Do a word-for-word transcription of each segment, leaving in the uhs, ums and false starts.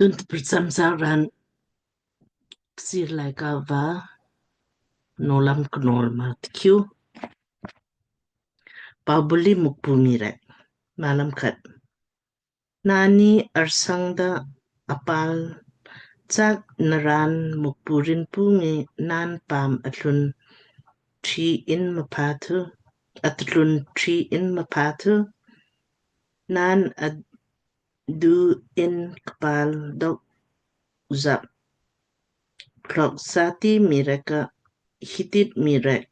Tun tprcham sa raan Kchiir Laaika va Nowlam Knowl maa tkiu. Paubuli Mukpu mii rek. Malam khat. Naanni arsang da apal chaak naraan Mukpu Rinpu ngi naan paam atlun tri in mapha thu, atlun tri in mapha thu, naan adu in kpal dok zap klok sati mii rek ka Hitit mii rek,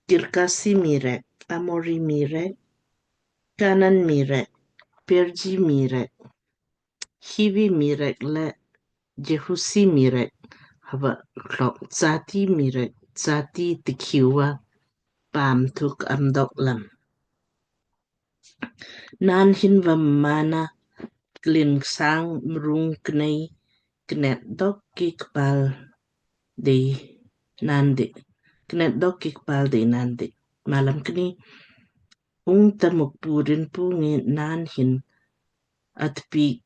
Kirkasi mii rek, Amori mii rek, Kanan mii rek, Perji mii rek, Hivi mii rek le Jehusi mii rek, hava klok sati mii rek, sati tikhiu va paam thuk am dok lam. Naan hin va mmaan na klin sang mrung knei knet dok ki kpal dei naan di. Knet dok ki kpal dei naan di. Malam kni. Ungta Mukpu Rinpu ngi naan hin atpiik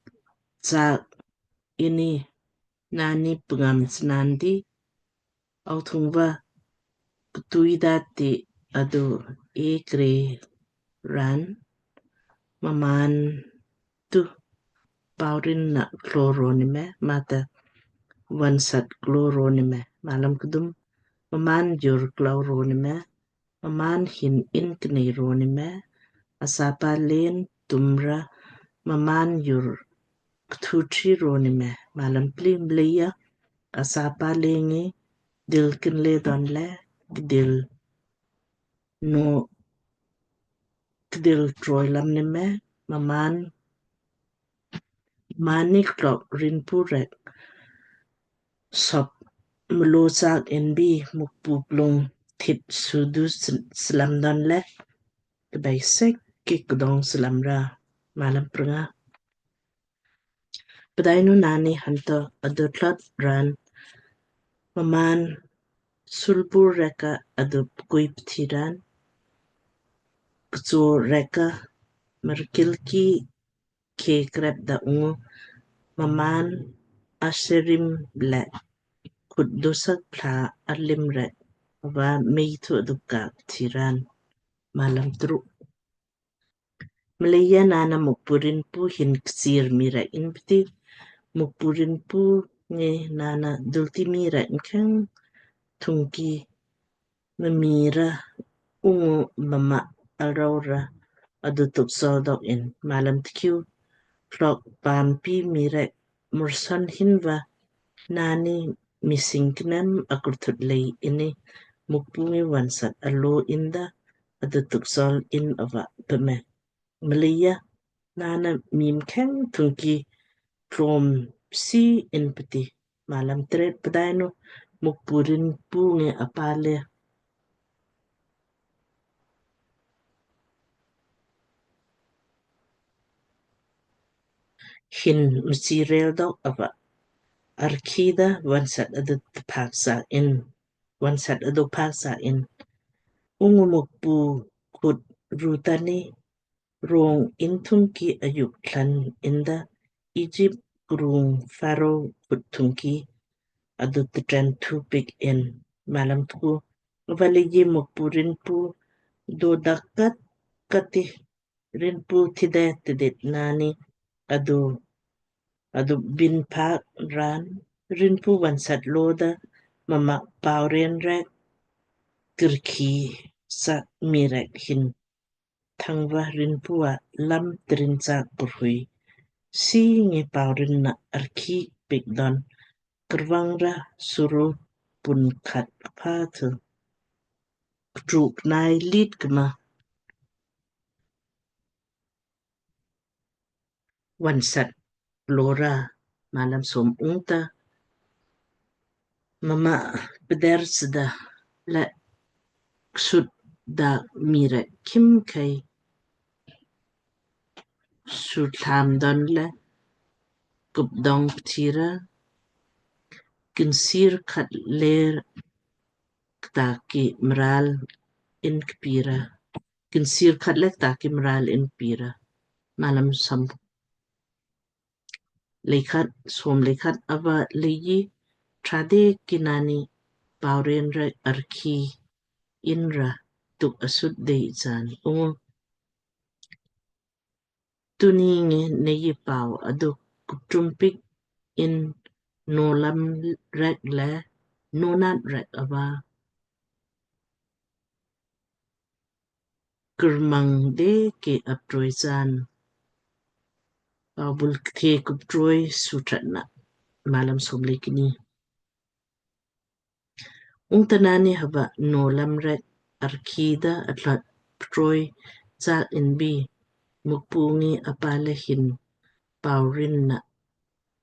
chaak ini naanni pngam snaan di. Au thung va ktui dati adu e kre raan mmaan tu paurin na kloro ni me mata vansat kloro ni me. Malam kdum. Mmaan jur kloro ni me, mmaan hin in knei ro ni me, asapa len tumra mmaan jur kthu tri ro ni me. Malam pli. Mleija asapa lengi dil kinle don le kdil no kdil troi lam ni me, mmaan mmaan ni klok Rinpu rek sop mlo chaak in bi Mukpu plung thit sudu slam don le kbai sek ki kdong slam ra. Malam prnga. Pdainu naanni hanto adu tlot raan mmaan sulpur rek ka adu pkui pthi raan kcho rek ka markil ki khe krep da ungu mmaan aserim le khut dosak pla alim rek va mei thu adu pka pthi raan. Malam truk. Mleija naanna Mukpu Rinpu hin kchiir mii rek in pti, Mukpu Rinpu ngi naanna dulti mii rek mkheng thungki mmiira ungu mma alrou ra adu tuk sol dok in. Malam tkiu. Klok paampi mii rek murson hin va naanni mising knem akurthut lei ini Mukpu ngi vansat alo inda adu tuk sol in ava pme. Mleija naanna mii mkheng thungki trom si in pti. Malam tret. Pdainu Mukpu Rinpu ngi apale hin msi rel dok ava arkida vansat adu paksa in, vansat adu paksa in. Ungu Mukpu khut rutani rong in thungki ayuk tlan inda Egypt krung Pharaoh khut thungki adu ttren thu piik in. Malam tku. Valeiji Mukpu Rinpu dodak kat kati Rinpu thide tidit naanni adu adu bin pak raan Rinpu vansat loda mma pauren rek kirki sa mii rek hin thangva Rinpu a lam trin chaak purhui si ngi paurin na arki piik don krvang ra suru pun khat kpa thu ktruk nai lit kma vansat lora. Malam som. Ungta mma pder sda le ksut da mii rek khimkhei sutlam don le kupdong pthira kinsir khat ler kta ki mral in kpira. Kinsir khat le kta ki mral in kpira. Malam som. leikhat som leikhat ava leiji thrade kinani pauren rek arki inra tuk asut dei jan ungu tuni ngi neiji pau aduk kuptrumpik in nolam rek le nonat rek ava kurmang de ke aptroi jan. Pau bul kthe kuptroi sutratna. Malam som leikini. Ungta nani hava nolam rek arki da atlat ptroi jak inbi Mukpu ngi apale hin paurin na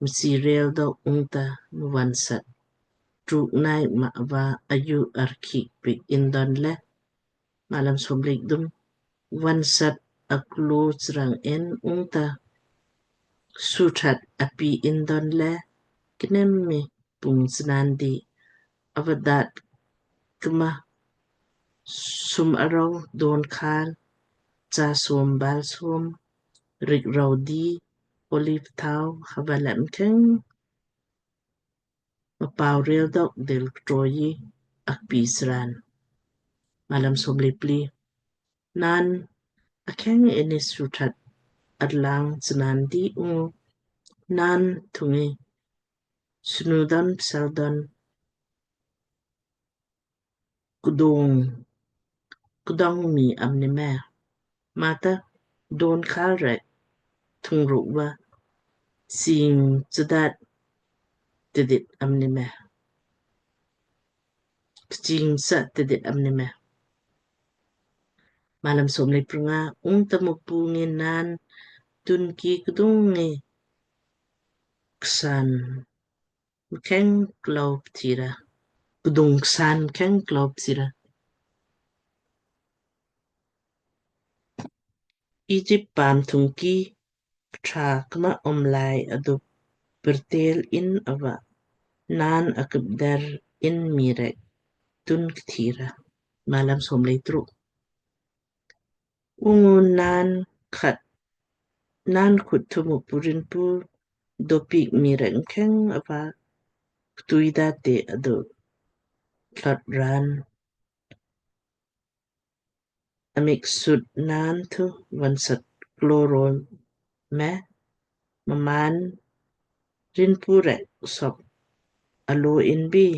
msirel do ungta mvansat truk nai ma ava ayu arki pik indon le. Malam som leikdum. Vansat aklo chrang en ungta suthat api indon le knem mi pung chnandi ava dat kma sum arau don khal cha som bal som rik rau di olive thau hava lam kheng mapau rel dok dil ktroyi akpi sran. Malam som leipli. Naan akheng ini suthat arlang chnandi ungu naan thungi snudon psaldon kudong kudong mi amni me. Mata don khal rek thungruk va sing chadat tidit amni me. Kching sa tidit amni me. Malam som lei prunga. Ungta Mukpu ngi naan tunki kdung ngi ksan mkheng klop tira. Kdung ksan mkheng klop tira. Egypt paam thungki kṭha kma omlai adu pertel in ava naan akupder in mii rek tun kthira. Malam som lei truk. Ungu naan khat naan khut thu Mukpu rinpu dopik mii rek mkheng ava ktui da te adu thlot raan. Amik sut naan thu vonsat kloro me mmaan rinpu rek sop alo inbi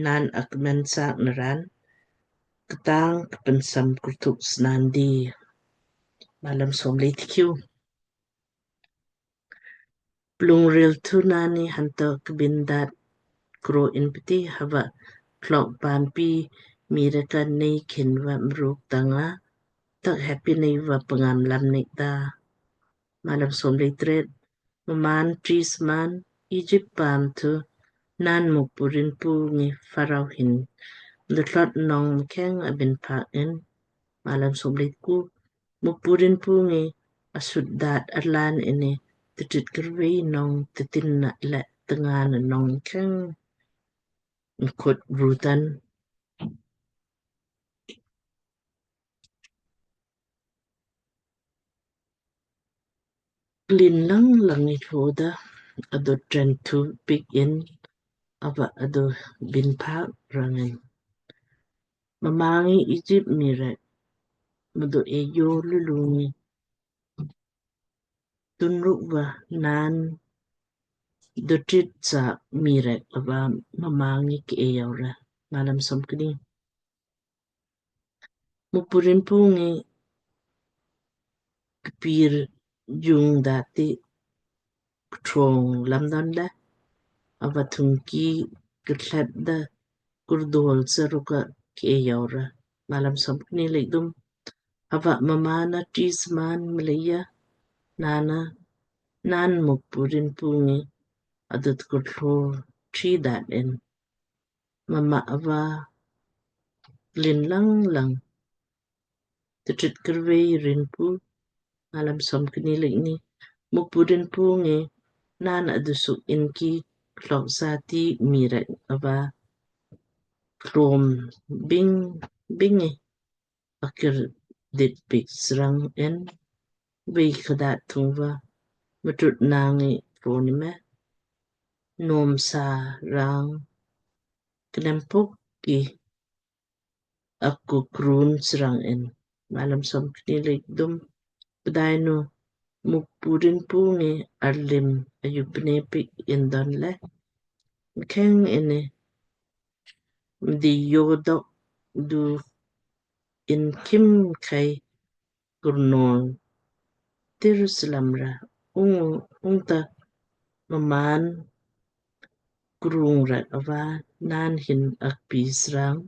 naan akmen sak naraan ktang kpensam kurthuk snandi. Malam som lei tikhiu. Plung ril thu nani hanto kbin dat kro in pti hava klok pampi mii rek ka nei khin va mruk tanga tak heppi nei va pangam lam nei da. Malam som lei tret. Mmaan tris man Egypt paam thu naan Mukpu rinpu ngi Pharaoh hin mdo thlot nong mkheng abin phak in. Malam som lei ku. Mukpu rinpu ngi asut dat arlaan ini titit kervei nong titin na le tengan nong kheng nkut rutan. Klin lang lang i thloda adu tren thu pik in ava adu bin phak rangin. Mmaan ngi Egypt mii rek mdo eyo lulu ngi tunruk va naan dotrit sa mii rek ava mmaan ngi ke eyo ra. Malam som kni. Mukpu rinpu ngi kpir jung dati ktrong lamdon le ava thungki kthlet da kurdol saruka ke eyo ra. Malam som kni lei dum. Hava mmaan na tris man mleija naan na naan Mukpu rinpu ngi adut kurthlo tri dat in. Mma ava klin lang lang. Titit kervei rinpu. Malam som kni lei ni. Mukpu rinpu ngi naan adusuk inki klok sati mii rek ava klom bing bing ngi akir dit pik srang in vei khadat thung va mtut nang ngi ro ni me. Nom sa rang knempok ki aku krun srang in. Malam som kni lek dum. Pdainu Mukpu rin pu ngi arlim ayu pne pik in don le. Mkheng ini mdi yodok du in khimkhei kurnol tir slam ra. Ung, ungta mmaan krung rat ava naan hin akpi srang,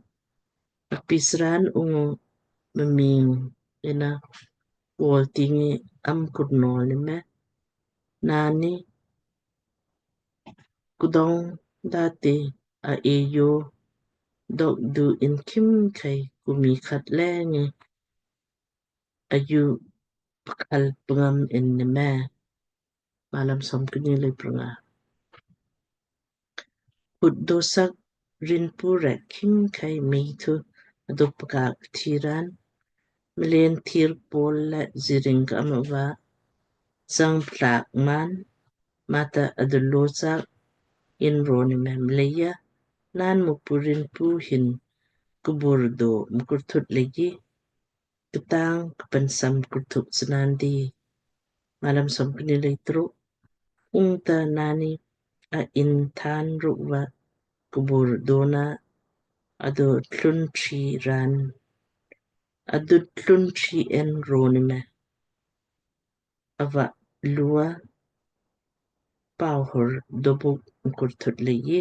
akpi sraan ungu mming ina kol tingi am kurnol ni me. Naanni kudong dati a eyo dok du in khimkhei kumi khat lengi ayu pakal pngam in ni me. Malam som kni lek pranga. Khut dosak rin pu rek khimkhei mei thu aduk pakak thiran. Mlen thir pol le ziring ka am ava sang plak man mata adullo sak in ro ni me. Mleija naan Mukpu rin pu hin kubur do mkurthut leiji ktang kpensam kurthuk snandi. Malam som kni lek truk. Ungta naanni a in than rukva kubur dona adu tlun tri ran, adu tlun tri en ro ni me. Ava lua pauhur dobuk mkurthut leiji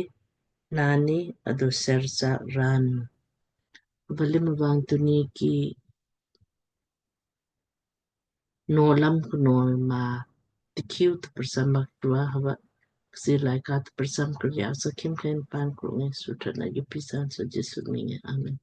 naanni adu sersa ran. Ava lim vang tuni ki Nowlam Knowl maa tikhiu tu prasam mak tua hava Kchiir Laaika tu prasam kurya sa khimkhei pan krung ngi sutra na yupi san sa Jisu miing ngi. Amen.